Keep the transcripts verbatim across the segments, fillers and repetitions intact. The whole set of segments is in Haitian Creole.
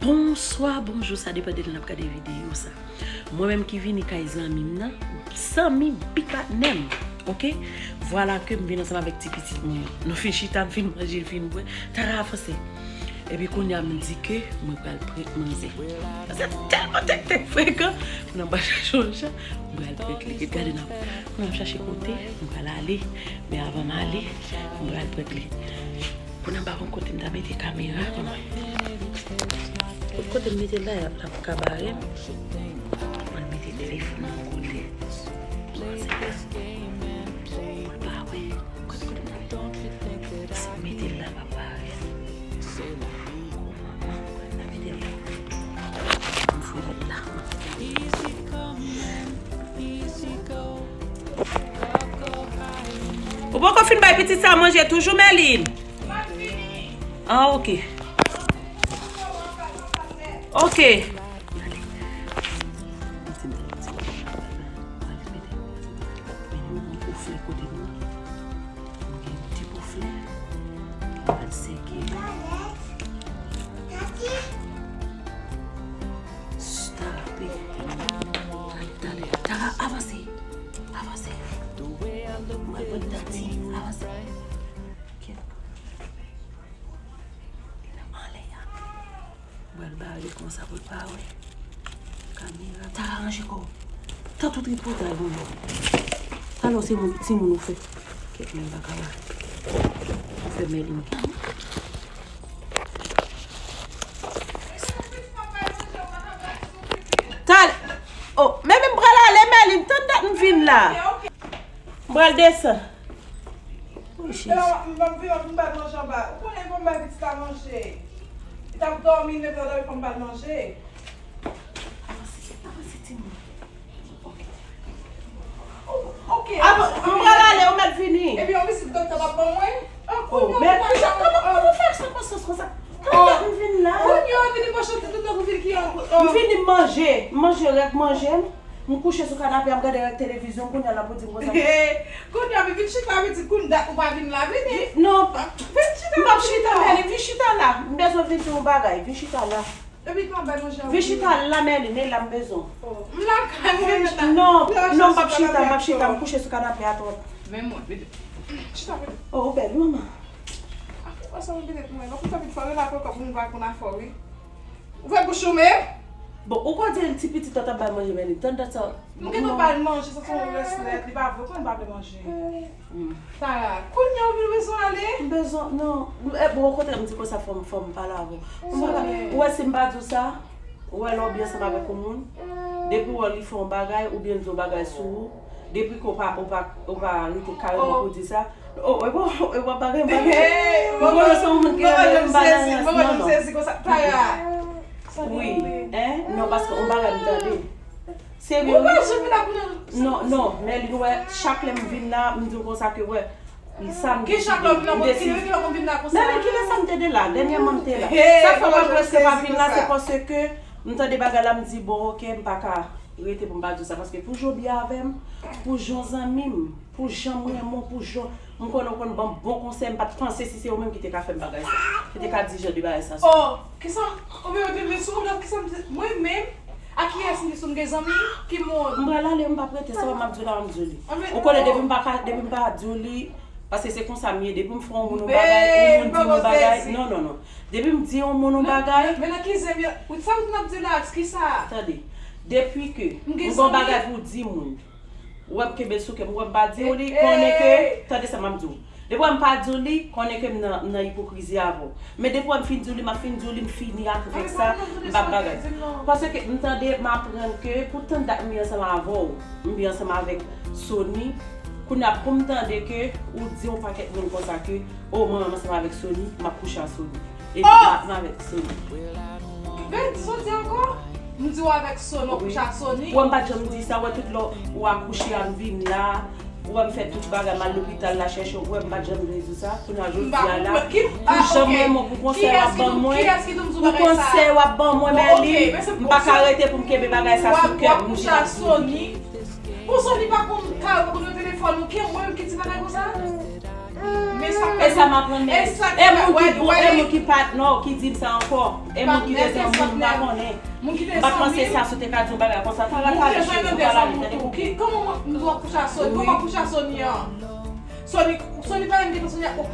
Bonswa, bonjou, sa depann de lè n ap gade videyo sa. Mwen menm ki vini kay zanmi m nan, zanmi big patnè m, oke? Vwala ke m vin ansanm avèk ti pitit mwen yo. Nou fin chita, m fin manje, fin bwè, Tara avanse. Epi kounye a m di ke mwen pral prèt manzè. Sa tèlman tèktèk frekan, m nan pa chache yon jan, m pral prèt li. Epi gade nan, m ap chache kote m pral ale, men avan m ale, m pral prèt li. Pou nan ba yon kote m ta mete kamera pou mwen. Tout kote m mete l la, l ap ka bare m. Mwen mete telefòn nan kote. Mwen pa wè. Kote, kote m ta mete l la, l ap bare m. Kouman, mwen mete l la. M foure l la. Ou poko fin bay pitit sa manje toujou, Merline? Ah, ok. Ok. Tara, avanse. Avanse. Mwen pran tati. Avanse. Kèt. Anlè a. Mwen bare konsa pou l pa wè. Kamera. Tara, ranje kò w. Tankou tripotay, bon, bon. Talè w se moun, timoun ou fè. Kèt, men m pa ka la. Ou fè Merline. Talè. Oh, men, men m pral ale, Merline. Tann dat m vin la. M pral desann. Wi, cheri. Lè m, m, m vin, m bay manje anba. Ou konnen fò m bay pitit la manje. Li t ap dòmi, lè m dòmi, fò m bay manje. Avanse, avanse, timoun. Ok. Ok. Avan, m pral ale, ou mèt vini. Epi yon pitit doktè p ap ban mwen. Oh, men kisa, kòman, kòman w fè ak sa konsyans konsa? Kòman m vin la? Kounye a w vini manje tout tan pou vin ki an. M vini m manje, m manje rèk manje m. M kouche sou kanape a, m gade rèk televizyon, kounye a l ap di m konsa. Kounye a, vin chita, vin di, kounye a, ou pa vin la, vini. Non, vin chita, m p ap chita, Merline, vin chita la. M bezwen vin di yon bagay, vin chita la. Epi kan bay manje a. Vin chita la, Merline, e la m bezwen. Oh, m lakay mwen menm la. Non, non, m p ap chita, m p ap chita, m kouche sou kanape a twòp. Men mwen, vin. Chita, vin. Oh, ou bèl, wi, manman. Afè pa sa, mwen petèt mwen. Lè w konn fè pitit fò, rele apre kò pou mwen pa konn afè w, wi. Ouvè bouch ou menm. Bon, ou konn di ti pitit la t ap bay manje, men li tann dat sa. M gentan ba l manje, sa se yon rès lèt, li pa vle, ou konnen l pa vle manje. Tara, kounye a ou vin bezwen ale? M bezwen, non. E, bon, okontrè, m di konsa, fò m, fò m pale avè w. M pa ka, ou wè, si m pa di w sa, ou wè, lè w byen ansanm avèk yon moun, depi w wè li fè yon bagay, oubyen l di yon bagay sou ou, depi ke w pa, w pa, w pa rete kare pou di sa, Oh, e bon, e bon, bagay, bagay. Hey, bon, bon, se yon moun ki renmen m bagay, non, non. Sezi konsa, Tara. Wi, hein? Non, paske yon bagay m tande. Serye, wi. Non, non, men li wè, chak lè m vin la, m di w konsa ke wè, samdi, ki chak lè w vin la, ki lè w vin la konsa? Men, men kilè sa m te de la? Dènyèman m te la. Sa fè m prèske pa vin la, se paske m tande bagay la, m di, bon, ok, m pa ka rete pou m pa di w sa, paske pou jan w byen avè m, pou jan w zanmi m, pou jan m renmen w, pou jan m konnen w konn ban m bon konsèy, m pa t panse si se ou menm ki te ka fè m bagay sa, ki te ka di jan de bagay sa sou mwen. Oh, kisa? Ou menm ou te vle sou mwen, kisa m te, mwen menm? A kiyès m te sou m gen zanmi? Ki moun? M pral ale, m p ap rete, sa m ap di w la, m di w li. Ou konnen depi m pa ka, depi m pa di w li, paske se konsa m ye, depi m fè yon moun yon bagay, yon moun di m yon bagay, non, non, non. Depi m di yon moun yon bagay. Men nan ki zen m ye, ou sa ou t ap di la, kisa? Tande, depi ke m gen yon bagay pou di moun, ou wè m kenbe sou kè m, ou wè m pa di w li, konnen ke, tande sa m ap di w. Depi w wè m pa di w li, konnen ke m nan, m nan ipokrizi avè w. Men depi w wè m fin di w li, m ap fin di w li, m fini avèk sa, m p ap bagay. Paske m tande, m aprann ke pou tann dat m ye ansanm avè w, m ye ansanm avèk Sony, kounye a pou m tande ke ou di yon pakèt moun konsa ke, oh, mwen menm ansanm avèk Sony, m ap kouche a Sony. Epi m ap, m avèk Sony. Bèl, di sa w di ankò? M di w avèk Sony, w ap kouche ak Sony? Ou wè m pa t janm di sa, ou wè tout lè w akouche a m vin la, ou wè m fè tout bagay, m al lopital la chèche w, ou wè m pa t janm vle di w sa, kounye a jodi a la, pou jan m renmen w, pou konsèy w ap ban mwen, pou konsèy w ap ban mwen, Merline, m pa ka rete pou m kenbe bagay sa sou kè m, m di m ap di w. Pou Sony pa konn kay ou, pa konn nimewo telefòn ou, ke mwen menm ki di bagay konsa? E sa m aprann, men e moun ki bon, e moun ki patnè w ki di m sa ankò. E moun ki te zanmi m, m pa konnen. M pa panse sa si w te ka di yon bagay konsa. Tara ka di cheri, ou pa lale, tande. Kòman mwen, m dwe kouche a Sony? Kòman kouche a Sony an? Sony, Sony pa menm gen tan Sony a, ou,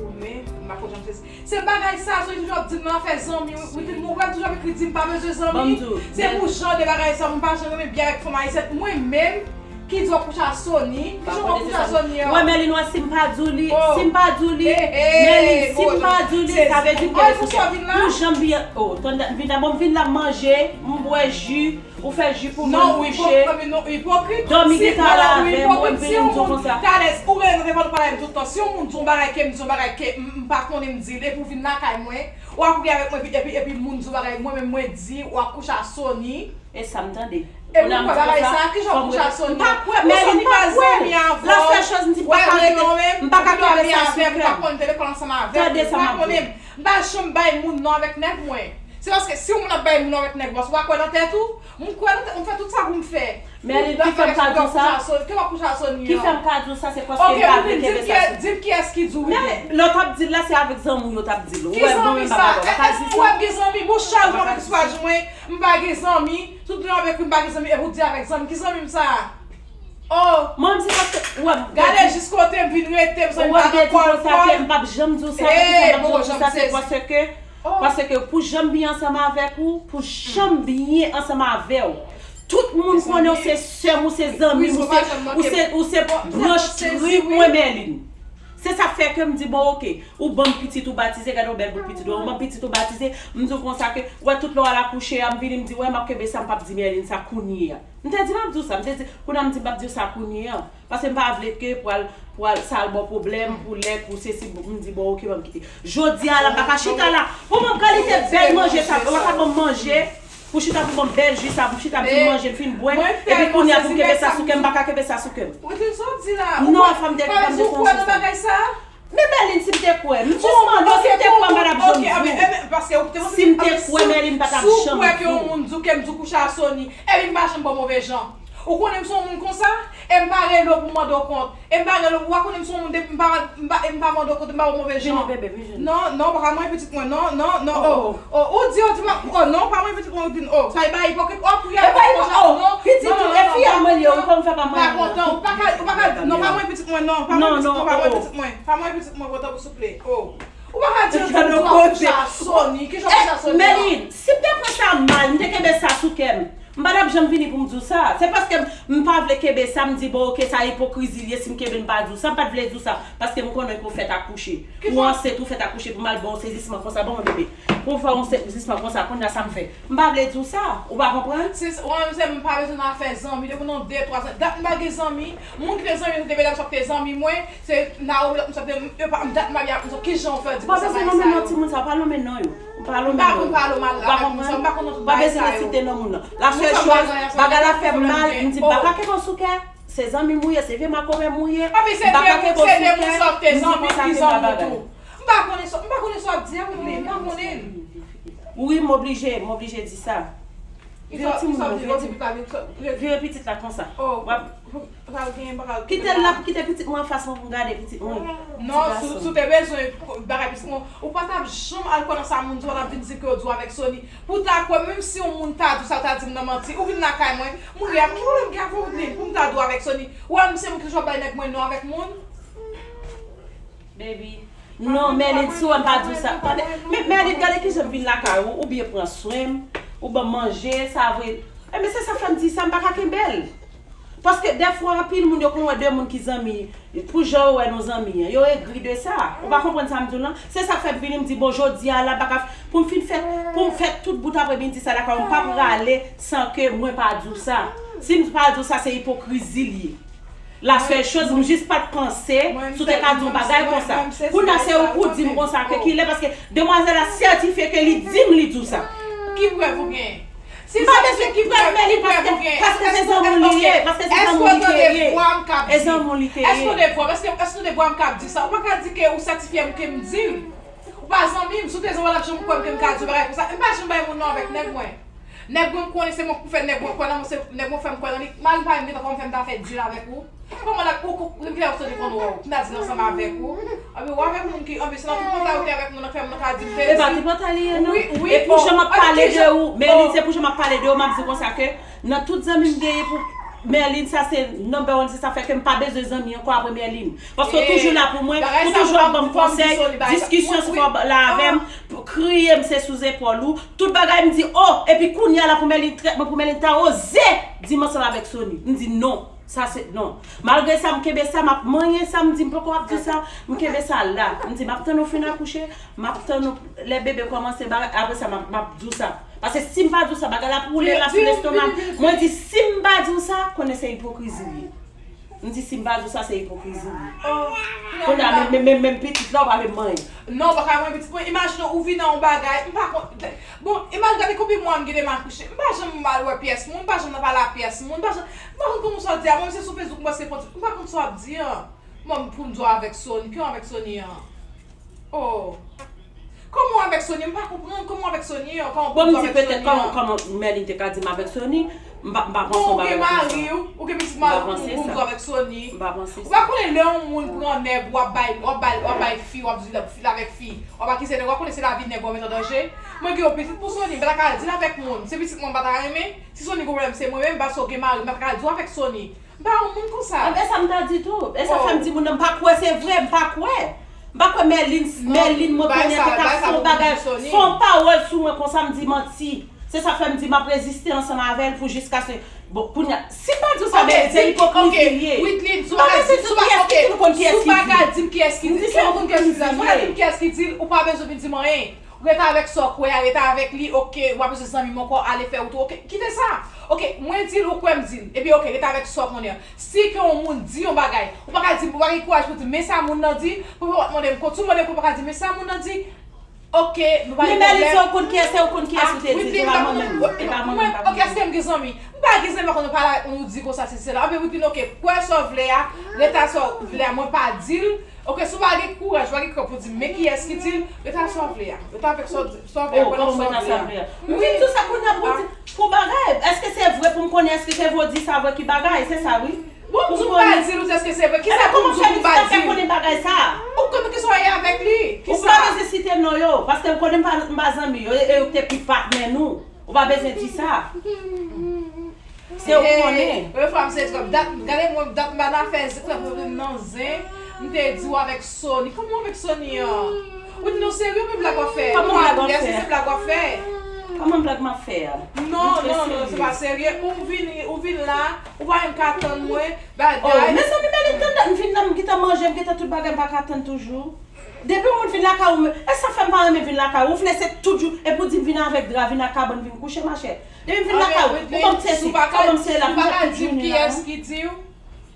ou, men, m pa konn janm sezi. Se bagay sa, Sony toujou ap di m nan afè zanmi, wi, wi, wi, mwen toujou ap ekri di m pa bezwen zanmi. Se pou jan de bagay sa, mwen pa janm renmen byen avèk fanm ayisyèn. Mwen menm, ki di w ap kouche a Sony, ki jan w ap kouche a Sony an? Wè, Merline, wè, si m pa di w li, si m pa di w li, Merline, si m pa di w li, sa vle di m kenbe sou kè. Pou jan m byen, oh, tande, m vin la, bon, m vin la, m manje, m bwè ji, ou fè ji pou mwen, m kouche. Dòmi gen tan la avè m, wè m vini m di w konsa. Talè, ou rele nan telefòn ou pale avè m tout tan. Si yon moun di yon bagay ke m di yon bagay ke m, m pa konnen m di l, epi w vin lakay mwen, w ap ri avèk mwen, epi, epi, epi moun di yon bagay, mwen menm mwen di, w ap kouche a Sony. E sa m tande. Epi w kwè bagay sa, ki jan w kouche a Sony an? M pa kwè, Merline, m pa kwè l. La sèl choz m di, m pa ka kite, m pa ka kenbe sa sou kè m. Tande sa m ap di w. M pa janm bay moun non avèk nèg mwen. Se paske si yon moun ap bay moun non avèk nèg, paske w pa kwè nan tèt ou, m kwè nan tèt, m fè tout sa pou m fè. Merline, ki fè m ka di w sa? Ki w ap kouche a Sony an? Ki fè m ka di w sa, se paske m pa vle kenbe sa sou. Di m kiyès ki di w li. Men lè w t ap di l la, se avèk zanmi w yo t ap di l. Ou wè, mwen menm m pa ka di sa. Ou wè m gen zanmi? Bon, chak jou avèk sipaj mwen, m pa gen zanmi. Tout moun ap ekri m pa gen zanmi, epi w di avèk zanmi, ki zanmi m sa a? Oh! Mwen menm se paske, ou wè m pèdi. Gade jis kote m vin rete, m santi m pa nan kò l fò. M p ap janm di w sa, poukisa m p ap janm di w sa, se paske, paske pou jan m byen ansanm avèk ou, pou jan m byen ansanm avè w. Tout moun konnen w se sè m, ou se zanmi m, ou se, ou se, ou se branch trip mwen, Merline. Se sa k fè ke m di, bon, oke, ou ban m pitit ou batize, gade yon bèl bout pitit ou, ou ban m pitit ou batize, m di w konsa ke, wè, tout lè w al akouche a, m vini, m di, wè, m ap kenbe sa, m p ap di Merline sa kounye a. M te di m ap di w sa, m te di, kounye a m di m p ap di w sa kounye a. Paske m pa vle ke pral, pral sa al ba w pwoblèm, pou lè, pou sesi, pou m di, bon, oke, ban m kite. Jodi a la, m pa ka chita la. Pou ban m kalite bèl manje sa, ou pa ka ban m manje. Pou chita pou ban m bèl ji sa, pou chita pou m manje, m fin bwè, epi kounye a pou m kenbe sa sou kè m, m pa ka kenbe sa sou kè m. Ou di sa w di la? Non, fò m te, fò m te sonje sa. Men Merline, si m te kwè, m jis mande w si m te kwè, m pa t ap janm di w. Si m te kwè, Merline, m pa t ap janm di w. Si w kwè ke yon moun di w ke m di w kouche a Sony, epi m pa janm ba w move jan. Ou konnen m se yon moun konsa, e m pa rele w pou mande w kont. E m pa rele w, ou pa konnen m se yon moun depi m pa, m pa, e m pa mande w kont, m pa ba w move jan. Vini, bebe, vini. Non, non, ou pa ka manyen pitit mwen, non, non, non, oh, oh, ou di, ou di, oh, non, ou pa manyen pitit mwen, ou di, oh, sa e pa ipokrit, oh, pou y al konsa, non, pitit ou, e fi a mwen li ye, ou pa m fè pa manyen. M pa kontan, ou pa ka, ou pa ka di, non, pa manyen pitit mwen, non, pa manyen pitit mwen, pa manyen pitit mwen, pa manyen pitit mwen, kontan pou souple, oh. Ou pa ka di yon moun sa Sony, ki jan sa Sony. Merline, si m te pran sa mal, m te kenbe sa sou kè m. M pa t ap janm vini pou m di w sa. Se paske m, m pa vle kenbe sa, m di, bon, oke, sa ipokrizi l ye, si m kenbe l, m pa di w sa, m pa t vle di w sa. Paske m konnen ke w fèt akouche. Ou ansent, ou fèt akouche, pou m al ba w sezisman konsa, ban mwen bebe. Pou m fè w yon sezisman konsa, kounye a sa m fè. M pa vle di w sa. Ou pa konprann? Sis, mwen menm se m pa bezwen nan afè zanmi, depi nan de, twa zan. Dat m pa gen zanmi. Moun ki te zanmi m, se te medam sa ki te zanmi mwen. Se Naomi, lòt moun sa te, yo pa, m dat m pa byen ak moun sa, ki jan w fè di konsa bagay sa yo? Ou pa bezwen nonmen non timoun sa, ou pa nonmen non yo. Ou pa nonmen non yo. M pa konn pale mal avèk moun sa, m pa konn nan tout bagay sa yo. Ou pa bezwen site non moun nan. La sèl choz, bagay la fè m mal, m di m pa ka kenbe w sou kè. Se zanmi m ou ye, se vye makomè m ou ye. M pa ka kenbe w sou kè, m di w konsa ke m pa bagay. M pa konnen sa, m pa konnen sa w ap di a, m pa konnen. Wi, m oblije, m oblije di sa. Vire timoun nan, vire timoun. Vire pitit la konsa. W ap Kite l la, kite pitit mwen anfas mwen pou m gade pitit mwen. Non, si, si w te bezwen bagay pitit mwen, ou pa t ap janm al kwè nan sa moun di w, w pa t ap vin di ke w di w avèk Sony. Pou w ta kwè, menm si yon moun ta di w sa, w ta di m nan manti, ou vin lakay mwen, m ri a, ki pwoblèm m gen avè w, Woodline, pou m ta di w avèk Sony? Ou wè m se moun ki toujou ap bay nèg mwen non avèk moun? Baby. Non, Merline, si w wè m pa di w sa. Tande, men Merline, gade kijan m vin lakay ou, ou byen pran swen m, ou ban m manje, sa vre. Ebyen, se sa k fè m di sa, m pa ka kenbe l. Paske dèfwa, anpil moun yo konn wè de moun ki zanmi, pou jan yo wè nou zanmi an, yo egri de sa. Ou pa konprann sa m di w lan? Se sa k fè m vini, m di, bon, jodi a la, m pa ka, pou m fin fè, pou m fè tout bout apremidi sa lakay ou, m p ap rale san ke mwen pa di w sa. Si m pa di w sa, se ipokrizi l ye. La sèl choz, m jis pa t panse si w te ka di yon bagay konsa. Kounye a se ou pou di m konsa ke kilè, paske demwazèl la sètifye ke li di m li di w sa. Ki prèv ou gen? M pa bezwen ki prèv, men li paske, paske se zanmi w li ye, paske se zanmi w li te ye. E zanmi w li te ye. Èske w te vwa m k ap di sa? Ou pa ka di ke ou sètifye m ke m di l. Ou pa zanmi m, si w te zanmi m, w t ap janm kwè m ke m ka di yon bagay konsa. M pa janm bay moun non avèk nèg mwen. Nèg mwen m konnen se mwen k pou fè nèg mwen kwè nan mwen, se nèg mwen fè m kwè nan li. Mari m pa menm gentan kòmanse m ta fè deal avèk ou. Kòman la ou ou ou gen lè w soti konn wè w, m ta deal ansanm avèk ou. Anben w avèk moun ki anben se nan tripotay ou te avèk moun nan k fè moun nan ka di m te di. E pa tripotay li ye non. Wi, wi. E pou jan m ap pale de ou, Merline, se pou jan m ap pale de ou, m ap di konsa ke nan tout zanmi m genyen pou Merline, sa se number one, se sa fè ke m pa bezwen zanmi ankò apre Merline. Paske w toujou la pou mwen, ou toujou ap ban m konsèy, diskisyon si fò w la avè m, kriye m se sou zepòl ou, tout bagay m di, oh, epi kounye a la pou Merline trèt mwen, pou Merline ta oze di m ansanm avèk Sony. M di non, sa se non. Malgre sa, m kenbe sa, m ap manyen sa, m di m poko ap di sa, m kenbe sa la. M di m ap tann ou fin akouche, m ap tann ou lè bebe kòmanse bagay, apre sa m ap, m ap di w sa. Paske si m pa di w sa, bagay la ap woule la sou lestomak. Mwen di si m pa di w sa, konnen se ipokrizi li ye. M di si m pa di w sa, se ipokrizi li ye. Kounye a menm, menm, menm, menm pitit la, ou pa menm manyen. Non, ou pa ka manyen pitit mwen. Imajine w vin nan yon bagay, m pa konn. Bon, imajine gade konbyen mwa m gen de m akouche. M pa janm al wè pyès moun, m pa janm nan pale a pyès moun, m pa janm, m pa konn kòman sa w di a. Mwen, se sou Facebook m pase pran, m pa konn sa w ap di an. Mwen, pou m di w avèk Sony, ki yon avèk Sony an? Oh. Kòman w avèk Sony? M pa konprann. Kòman w avèk Sony an? Kòman pou m di w avèk Sony an? Bon, m di petèt kòman, kòman Merline te ka di m avèk Sony, m pa, m pa panse yon bagay konsa. Ou gen mari w, ou gen pitit mari w, ou di w avèk Sony. M pa panse sa. Ou pa konnen lè yon moun pran nèg, w ap bay, w ap bay, w ap bay fi, w ap di fi l avèk fi, w ap akize nèg, w pa konnen se lavi nèg ou ap met an danje. Mwen gen yon pitit pou Sony, m pa ta ka al di l avèk moun. Se pitit mwen m pa ta renmen. Si Sony gen pwoblèm, se mwen menm, paske w gen mari, m pa ta ka al di w avèk Sony. M pa yon moun konsa. Anben sa m ta di tou. E sa fè m di moun nan m pa kwè se vre, m pa kwè. M pa kwè Merline, Merline mwen konnen te ka fè yon bagay, fè yon pawòl sou mwen konsa m di manti. Se sa fè m di m ap reziste ansanm avè l pou jiskaske, bon, kounye a, si m pa di w sa, Merline, se ipokrizi l ye. Wideline, sou bagay, sou bagay, ok, sou bagay, di m kiyès ki di l, ou pa di m kiyès ki di l, ou pa bezwen vin di m anyen. Rete avèk sa w kwè a, rete avèk li, oke, ou pa bezwen zanmi m ankò, ale fè wout ou, oke, kite sa. Oke, mwen di l, ou kwè m di l. Epi oke, rete avèk sa w konnen an. Si ke yon moun di yon bagay, ou pa ka di, ou pa gen kouraj pou di, men sa moun nan di, pou w pa mande m kont, si w mande m kont, ou pa ka di, men sa moun nan di, oke, nou pa gen pwoblèm. Men Merline, se ou konn kiyès, se ou konn kiyès ou te di, se pa mwen menm, se pa mwen menm, pa konn. Oke, èske m gen zanmi? M pa gen zanmi, pa konn pale avèk moun, ou di konsa, sesi, sela. Anben, Wideline, oke, kwè sa w vle a, rete a sa w vle a, mwen pa di l, Oke, si w pa gen kouraj, w pa gen kè pou di m, men kiyès ki di l, rete a sa w vle a. Rete avèk sa w di, sa w vle a, kwè nan sa w vle a. Wi, tout sa kounye a pou di, pou bagay. Èske se vre pou m konnen èske se vre w di sa vre ki bagay? Se sa, wi. Bon, m di w m pa di l, ou di èske se vre? Kisa pou m di w pou m pa di l? Ou konnen kisa w ye avèk li? Ou pa bezwen site non yo, paske m konnen m pa, m pa zanmi yo, e, e yo te pi patnè nou. Ou pa bezwen di sa. Se ou ki konnen. Premye fwa m se twòp. Dat, gade mwen, dat m pa nan afè zen, m nan zen. M te di w avèk Sony. Kòman w avèk Sony an? Ou di nou serye oubyen blag w ap fè? Kòman blag w ap fè? Èske se blag w ap fè? Kòman blag m ap fè a? Non, non, non, se pa serye. Ou vini, ou vin la, ou pa menm ka tann mwen, bagay. Oh, mezanmi, men li tann dat m vin la, m gentan manje, m gentan tout bagay, m pa ka tann toujou. Depi yon moun vin lakay ou, e sa fè m pa renmen vin lakay ou. Ou vle se tout jou, epi w di m vin avèk dra, vin ak kabann, vin kouche, machè. Depi m vin lakay ou, ou ban m sesi, ou ban m sela, m fè tout jounen la. Ou pa ka di m kiyès ki di w,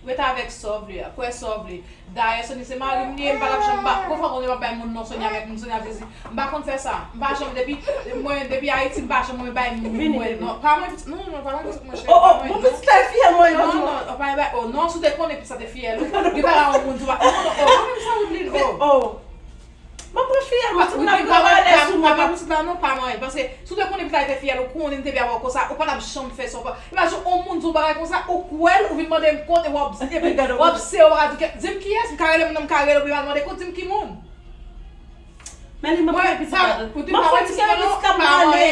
rete avèk sa w vle a, kwè sa w vle. Dayè, Sony se mari m li ye, m pa t ap janm ba, gon fwa konnen m ap bay moun non Sony avèk moun Sony ap sezi. M pa konn fè sa. M pa janm, depi, mwen, depi Ayiti, m pa janm renmen bay moun non. Pa mwen pitit, non, non, pa mwen pitit mwen cheri. Oh, oh, bon pitit la fiyèl mwen yo. Non, non, pa bay, oh, non, si w te konnen pitit sa te fiyèl ou. Gen bagay yon moun di w pa, non, non, oh, pa menm sa Wideline, oh. Oh. Mwen pran fiyèl mwen, ti moun ap pran alèz sou mwen. Pa mwen pitit la non, pa mwen. Paske si w te konnen pitit la te fiyèl ou, konnen m te vin avè w konsa, ou pa t ap janm fè sa, ou pa. Imajine yon moun di w bagay konsa, ou kwè l, ou vin mande m kont, e w ap, epi w ap se, w ap di, di m kiyès, m ka rele moun nan, m ka rele, ou pa mande kont, di m ki moun. Men li mwen pitit la. Mwen fè ti kè risk la m pale.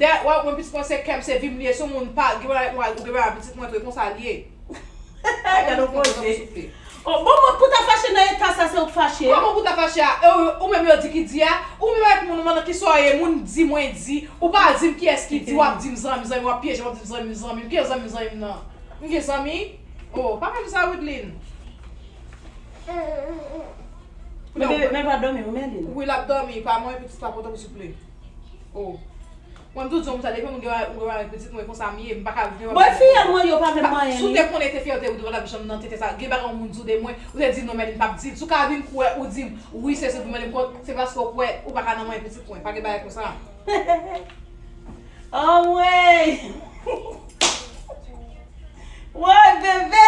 Dèyè, w ap wè pitit mwen se kè m, se vi m li ye, si yon moun pa gen pwoblèm avèk mwen, ou gen pwoblèm avèk pitit mwen tou, e konsa li ye. Gade yon koze. Oh, bon, mwen pou ta fache nan eta sa, se ou k fache a. Kòman pou ta fache a? E, ou, ou menm yo di ki di a, ou menm avèk moun, ou mande kisa w ye, moun di mwen di, ou pa di m kiyès ki di, w ap di m zanmi, zanmi, w ap pyeje m, w ap di m zanmi, zanmi, m ki zanmi, zanmi m nan? M gen zanmi? Oh, pa fè m sa, Wideline. Men bebe, men pa dòmi, wi, Merline. Wi, l ap dòmi, pa manyen pitit la, pote m souple. Oh. Mwen, m toujou di yon moun sa, depi moun gen, ou gen avèk pitit mwen, konsa m ye, m pa ka vin. Bon, fiyèl mwen yo pa vle manyen li. Si w te konnen te fiyèl te, ou te pa t ap janm nan tete sa. Gen bagay yon moun di w de mwen, ou te di non, Merline p ap di l. Si w ka vin kwè, ou di m, wi, se, se pou Merline kont, se paske w kwè, ou pa ka nan manyen pitit mwen. Pa gen bagay konsa. Anmwey! Woy, bebe!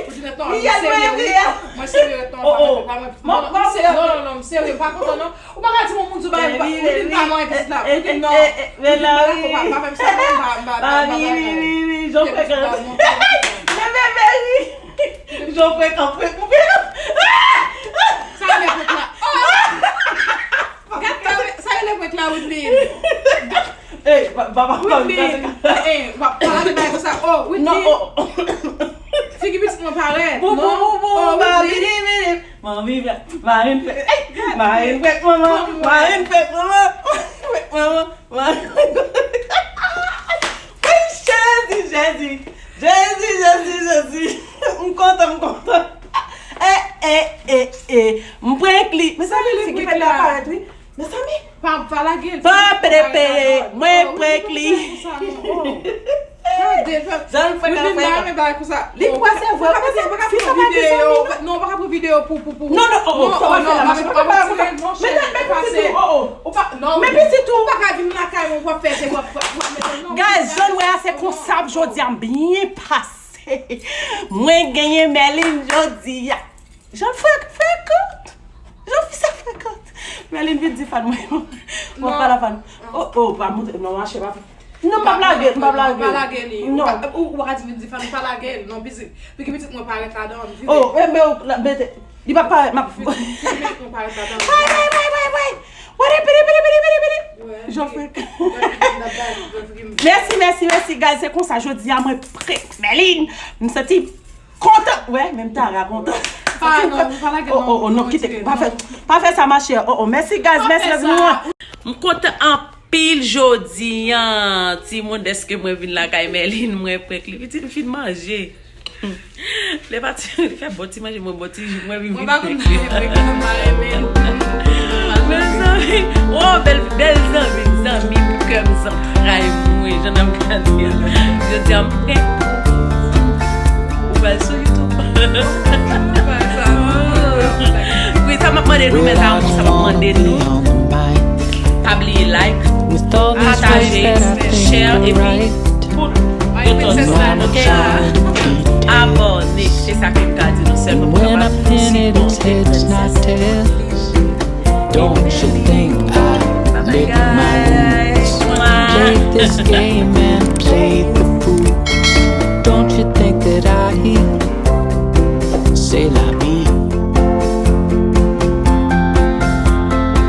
Ou di rete non, mwen serye, wi. Mwen serye rete non, pa mwen, pa mwen. Non, non, m serye, non, non, non, m serye, m pa kontan, non. Ou pa ka di yon moun di w bagay, ou pa, ou vin pa mwen pitit la, ou vin non. Ou vin pa la, ou pa, pa fè m sa, non, m pa, m pa, m pa, m pa, wi, wi, wi, wi, jan frekan. Bebe, wi. Jan frekan, frekan, frekan. Sa rele prank la. Oh! Gad sa, sa rele prank la, Woodline. Ey, pa, pa, pa, pa, Woodline. Ey, pa, pa la de bagay konsa. Oh, Woodline. Non, oh. Figi pitit mwen parèt. Bon, bon, bon, bon, oh, ba, Woodline. Vini, vini. Manmi, vini. Marin fè. Ey, gad. Marin fè, manman. Marin fè, manman. Fè, manman. Marin fè. Ey, Jezi, Jezi. Jezi, Jezi, Jezi. M kontan, m kontan. Eh, eh, eh, eh. M prank li. Mezanmi, figi pèt la parèt, wi. Mezanmi. Pa, pa lage l. Pa pede peye. Mwen prank li. Jan l fè ka fè. Li kwè se vre. Fi sa pa gen zanmi, non. Non, ou pa ka pran videyo pou, pou, pou. Non, non, oh, oh, sa va fè la, mache. Pa ka pran, non, cheri, pase. Oh, oh. Ou pa, non. Men pitit ou. Ou pa ka vin lakay mwen, w ap fè, w ap, w ap, w ap mete, non. Guys, jan nou wè a, se konsa jodi a m byen pase. Mwen genyen Merline jodi a. Jan frek-, frekant. Jan fi sa frekant. Merline vin di fan mwen. Mwen pa la fan. Oh, oh, pa montre. Non, mache pa. Non, m p ap lage, m p ap lage. Pa lage li. Non. Ou pa, ou, ou pa ka di vin di fan, ou pa lage li. Non, pitit. Pitit mwen parèt ladan, m vide. Oh, eh, men ou la, mete. Li pa parèt, m ap. Pitit mwen parèt ladan. Bay, bay, bay, bay, bay. Wade, pidi, pidi, pidi, pidi, pidi. Jan frek. Mèsi, mèsi, mèsi, guys. Se konsa, jodi a, mwen prank Merline. M santi kontan. Wè, menm Tara kontan. Ah, non, pa lage, oh, oh, oh, non, kite. Pa fè, pa fè sa, ma chère. Oh, oh, mèsi, guys. Mèsi, love nou. M kontan anpil jodi a. Timoun, dèske mwen vin lakay Merline, mwen prank li. Pitit, m fin manje. Lè pati, li fè bon ti manje, mwen bon ti ji, mwen vin vin prank li. Mezanmi, oh, bèl, bèl zanmi, zanmi pou kè m, zantray mwen, jan n ap gade a. Jodi a m prank ou. Ou pral sou YouTube. Wi, sa m ap mande nou, mes amours, sa m ap mande nou. Pa bliye like, pataje, share, epi pou yo tande nou, ok? Abòne, se sa ke m ka di nou sèlman pou kapab sipòte Princess. Don't you think I lick my wounds? Play this game and play the fool. Don't you think that I